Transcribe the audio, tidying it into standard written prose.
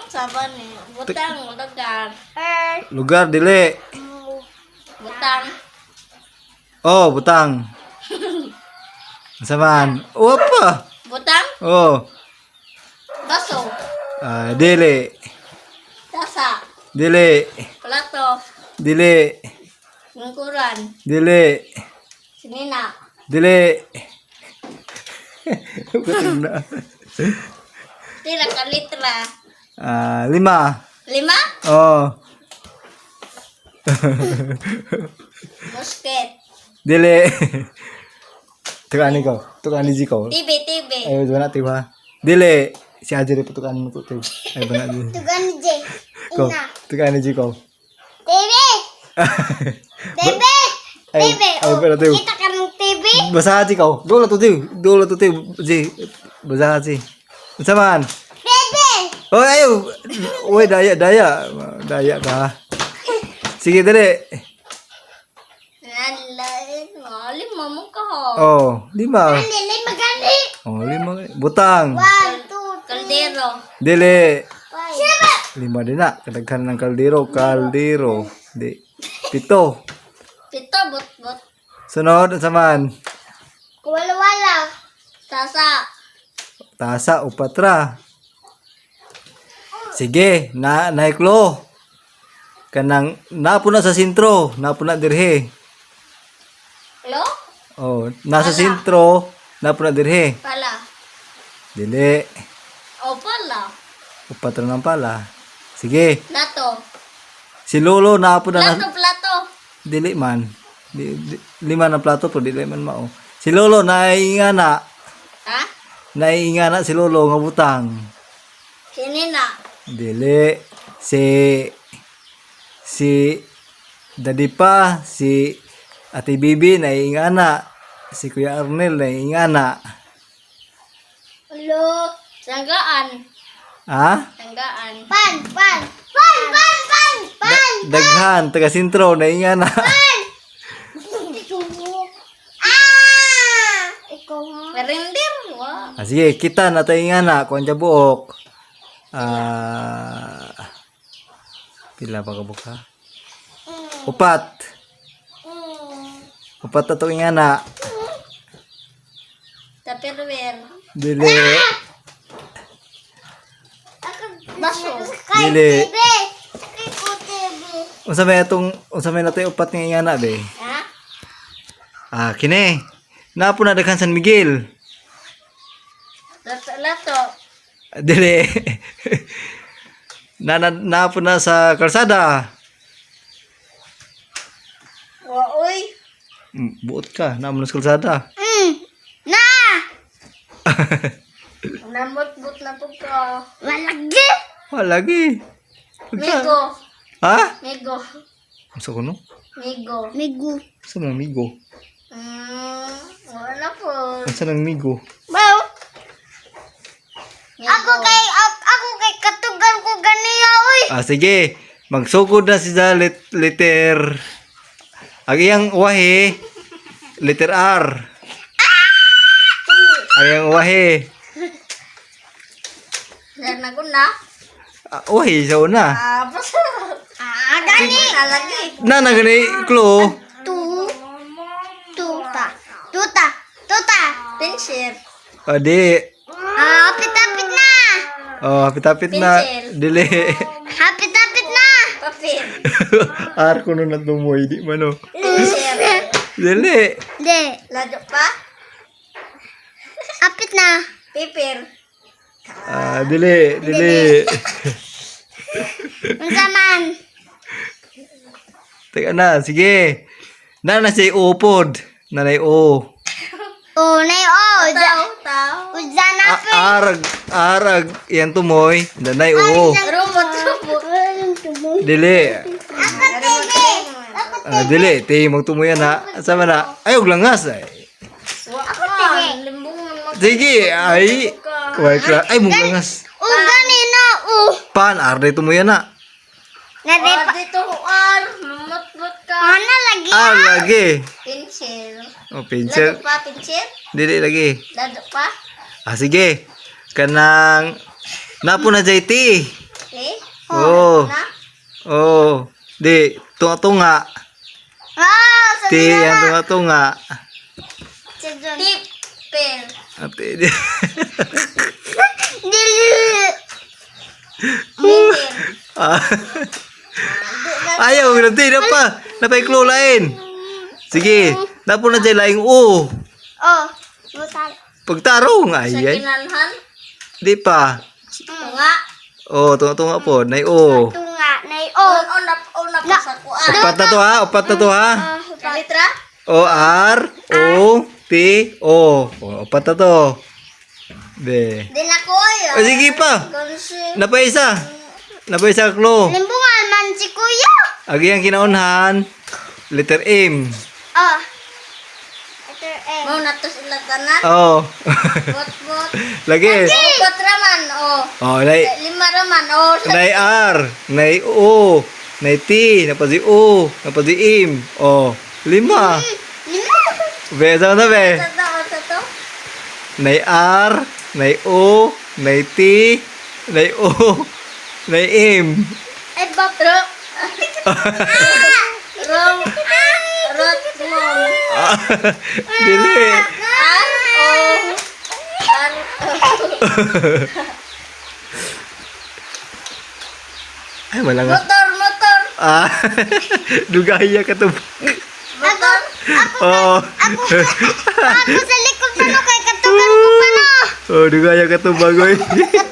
Sama ni. Butang, lugar. Lugar, dili. Butang. Oh, butang. Unsa man? Opa. Butang. Oh. Baso. Ah, dili. Tasa. Dili. Plato. Dili. Lingkuran. Dili. Sinina. Dili. Kuting na. Tira ka litra. Ah, lima. Lima. Oh. Musket. Dili. Tukaan ko. Tukaan ni Zico. TV, TV. Ay, wala tiwa. Dili. Si Ajay rin patukaan mo to. Tiw. Ay, wala di. Tugan J. Ko. Ina. Tukaan ni Zico. TV. TV. Ay, TV. ay, wala tiw. Kita ka ng TV. Basahan Zico. Dola to tiw. Dola to tiw. J. Basahan si. Unsa man? TV. Oh, ayo. Uy, daya, daya. Daya ka. Sige, dali. Nalain. Lima mo ka ho. Oh, lima. Lili magani. Oh, lima. Butang. One, two, Kaldero. Dili. five. Seven. Lima din na. Kadaghan ng kaldero. Kaldero. Di. Pito. Pito, but, but. Sunod, unsa man? Wala wala. Tasa. Tasa o patra. Sige, na naiklo. Kanang napo na sa sentro, napo na dirhe. Lo? Oh, nasa sentro, napo na dirhe. Pala. Dili. O pala. Upatra ng pala. Sige, Plato. si Lolo napo na, Plato, plato. dili man. Di, lima na plato pero dili man mao. Si Lolo naiingana, Ha? naiingana si Lolo nga butang. Sinina. Dili si si Daddy pa, si Ate Bibi naiingana, si Kuya Arnel naiingana. Lo. Sanggaan. Ha? Sanggaan. Pan, pan. Pan, pan, pan, pan. Daghan taga sentro naiingana. Ah! Ikaw ha? Merinder. Wow. Ah, sige, kita na taingana kuan sa buok. Ah, pila pa ka buka? Upat. Upat na itong ingana. Tupperware. Dili. Baso. Dili. TV. Sakay ko TV. Unsa may atong unsa may natay upat nga ingana be? Ha? Ah, kini. Napo na daghan San Miguel. Lato, lato. Dili. Na, na napo na sa kalsada. Wa, uy. Buot ka, napo na sa kalsada. Na! Namot-bot na po ka. Walagi! Walagi. Migo. Ha? Migo. Unsa kuno? Migo. Migu. Unsa nang migo? Wala po. Unsa nang migo? Wow! Migo. Ako kay katugan ko ganiya oy. Ah, sige. Magsugod na si letter. Ang iyang wahi, letter R. Ang iyang wahi. Yan na ko na. Ah, wahi sa una. Ah, basta. Ah, gani. Nalagi. Na na gani clue. Tu. Tuta. Tuta. Tuta. Pencil. Ah, di. Ah, hapit-hapit na. Oh, hapit-hapit na. Pencil. Dili. Hapit-hapit na. Papel. R kuno na tumoy di man oh. Pencil. Dili. De. Lado pa. Hapit na. Paper. Ah, dili, dili. Unsa man? Teka na, sige. Na na si upod. Na na O. Oh, nay oh. Tao, tao. Uza na Ah, arag, arag, yan tumoy. Danay O. Robot, robot. Dili. Ako TV. Ako Ah, dili, ti magtumoy na. Sama na. Ay, og langas ay. Ako TV. Limbungan mo. Sige, ay. Way kla. Ay, mong langas. O gani na o. Pan, arde tumoy na. Na Ah, dito ar. Mamot-bot ka. Ana lagi. Ah, lagi. Pencil. Oh, pencil. Lado pa, pencil. Dili lagi. Lado pa. Ah, sige. Kanang napo na JT. Eh? Oh. Na? Oh. Di, tunga-tunga. Ah, sa T, ang tunga-tunga. Tip. Per. Ate, di. Dili. Mitir. Ah. Ayaw, nanti na pa. Napay lain. Sige, napo na dyan laing U. Oh, butal. Pagtarong, ay, Sa ay. kinanhan. Di pa. Tunga. Oh, tunga-tunga po. Nay O. Tunga nay o. O na o na pa sa kuan. Upat na to ha, upat na to ha. Ah, Litra? O, R, O, T, O. O, upat na to. B. Di na ko ay. O, sige pa. Konsi. Napay isa. Napay isa clue. Limbungan man si kuya. Agi ang kinaunhan. Letter M. Oh. Letter M. Mao na to sila tanan. Oh. Bot bot. Lagi. Upat raman o. Oh, nay, Lima raman o. nay R, nay O, nay T, napa si O, napa si M. Oh, lima. Lima. Be, sama na be. Sa to sa to. Nay R, nay O, nay T, nay O, nay M. Ay, bab. Ro. Ro. Rot mo. Ah, dili. R O R O. Ay, wala nga. Motor, motor. Ah, dugaya ka to. Motor. Oh. Ako sa likod pa no kay katugan ko pa no. Oh, dugaya ka to bagoy. Katugan